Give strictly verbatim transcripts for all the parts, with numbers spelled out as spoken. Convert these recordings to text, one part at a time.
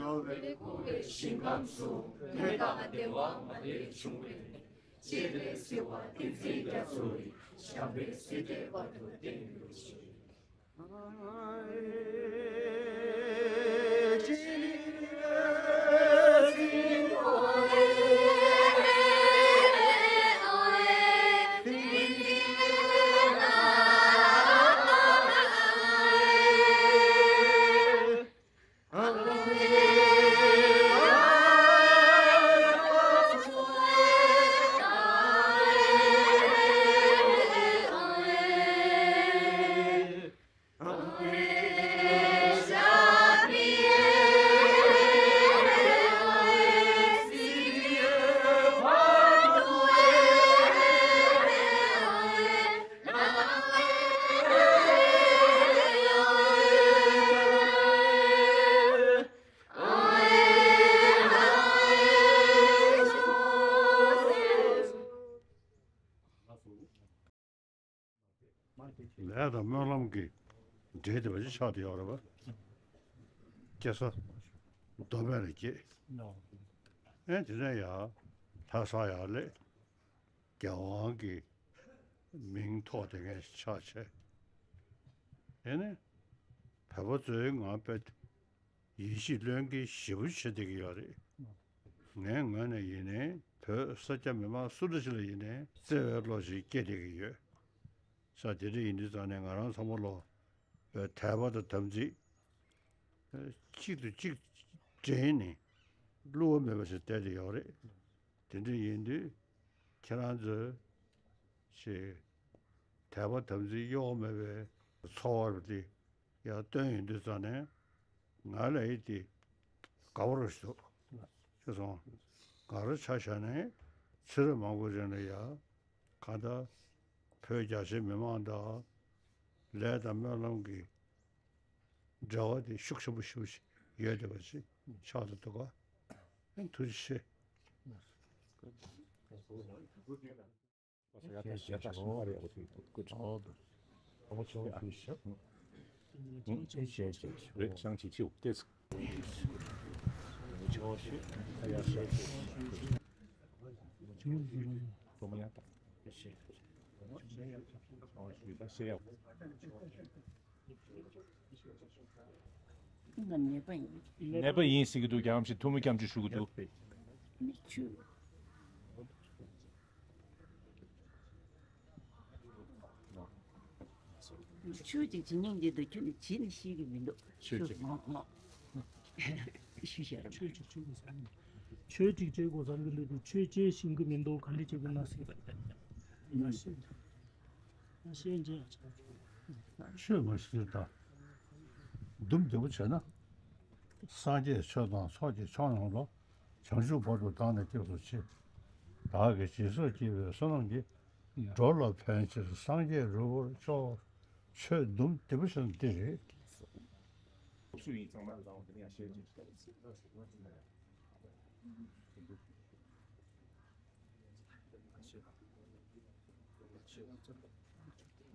འཁོར་བའི་ཞིང་ཁམས་སུ་མོས་དང་བདེ་བ་མ་བདེ་འབྱུང་བས། སྤྱན་རས་གཟིགས་དབང་བསྟན་འཛིན་རྒྱ་མཚོ་ཡི་ཞབས་པད་སྲིད་མཐའི་བར་དུ་བརྟན་གྱུར་ཅིག། ལས་དང་སྨོན་ལམ་གྱི་འབྲེལ་བསྡད་པ་ཅིག་ཆགས་བསྡད་ཡོད་རེད་པ། སྐྱེ་ས་མདོ་སྨད་ལ་སྐྱེས། ཨེ་དེ་ནས་ཡར་ལྷ་ས་ཡར་སླེབས། རྒྱལ་དབང་གི་མིང་ཐོགས་དེ་ངས་ཆགས་བྱས། ཨེ་ནས་བོད་པ་ཚོའི་ངང་པའི་ཡིད་ཆེས་བློས་འགེལ་ཞེ་པོ་བྱེད་བསྡད་ཀྱི་ཡོད་རེད། ངའི་ངོས་ནས་ཡིན་ནའི་བོད་ས་སྐྱ་མི་མང་སུ་འདྲ་ཞིག་ལ་ཡིན་ནའི་བརྩེ་བའི་བློ་ཞིག་སྐྱེ་བསྡད་ཀྱི་ཡོད། ས་དེ་འདྲ་ཡིན་དུས་ཙང་ནས་ང་རང་ཚང་མ་ལོ་དད་པ་དང་དམ་ཚིག་གཅིག་ཏུ་གཅིག་འདྲེས་ནས་བསླུ་བ་མེད་པ་ཞིག་བསྡད་བསྡད་ཡོད་རེད། དེ་འདྲ་ཡིན་དུས་ཁྱེད་རང་ཚོས་ཞེས་དད་པ་དམ་ཚིག་གཡོ་བ་མེད་པའི་ཚོར་བ་དེ་ཡར་བཏོན་ཡོང་དུས་ཙང་ནས་ང་ལ་ཡིད་དེ་དགའ་བོ་རུ་ཞིག་འདུག་ཤེས་སོང་། ང་རང་ཆ་བཞག་ནས་ཕྱི་རབས་མང་པོ་རིང་ལ་ཡ་གང་ལྟར་བོད་རྒྱ་ཆེའི་མི་མང་དང་ལས་དང་སྨོན་ལམ་གྱི་འབྲེལ་བ་དེ་ཤུགས་ཆེན་པོ་ཞེ་པོ་ཞིག་ཡོད་བསྡད་པ་ཞིག་ཆགས་འདུག་ག་ཐུགས་རྗེ་ཆེ། ནད་པ་ཡིན། ནད་པ་ཡིན་ཟེར་གྱི་འདུག་རྒྱ་གར་ཞིག་ཐུགས་སྨོན་སྐྱབས་འཇུག་ཞུ་གི་འདུག་ཆོས། ཆོས་ཅིག་བྱེད་སྙིང་རྗེ་འདུག་ཁྱོད་ནི་བྱེད་ནི་ཤེས་ཀྱི་མི་འདུག་ཆོས་ཅིག་ངོ་ངོ་ཞུ་ཤེས། ཆོས་ཅིག་ཆོས་ཀྱི་སང་། ཆོས་ཅིག་བྱེད་དགོས་བསམ་གྱི་འདུག་ཆོས་བྱེད་ཤེས་ཀྱི་མི་འདུག་ག་འདྲ་བྱེད་དགོས་ན་ཟེར་བ། ང་ཤེས། ང་ཤེས་ཀྱི། ཆོས་མ་ཤེས་ད། སྡུམ་བདེ་པོ་བྱས་ན། སངས་རྒྱས་ཆོས་དང་ཚོགས་ཀྱི་མཆོག་རྣམས་ལ། བྱང་ཆུབ་བར་དུ་བདག་ནི་སྐྱེས་སུ་མཆི། བདག་གིས་སྦྱིན་སོགས་བགྱིས་པའི་བསོད་ནམས་ཀྱིས། འགྲོ་ལ་ཕན་ཕྱིར་སངས་རྒྱས་འགྲུབ་པར་ཤོག་ཆོས་སྡུམ་བདེ་པོ་བྱས་ན་འདི་རེད། སུ་ཡིན་ཚང་མ་ལ་བཟང་བ་དེ་ནི་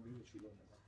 ཡང་ཤེས་ཀྱི།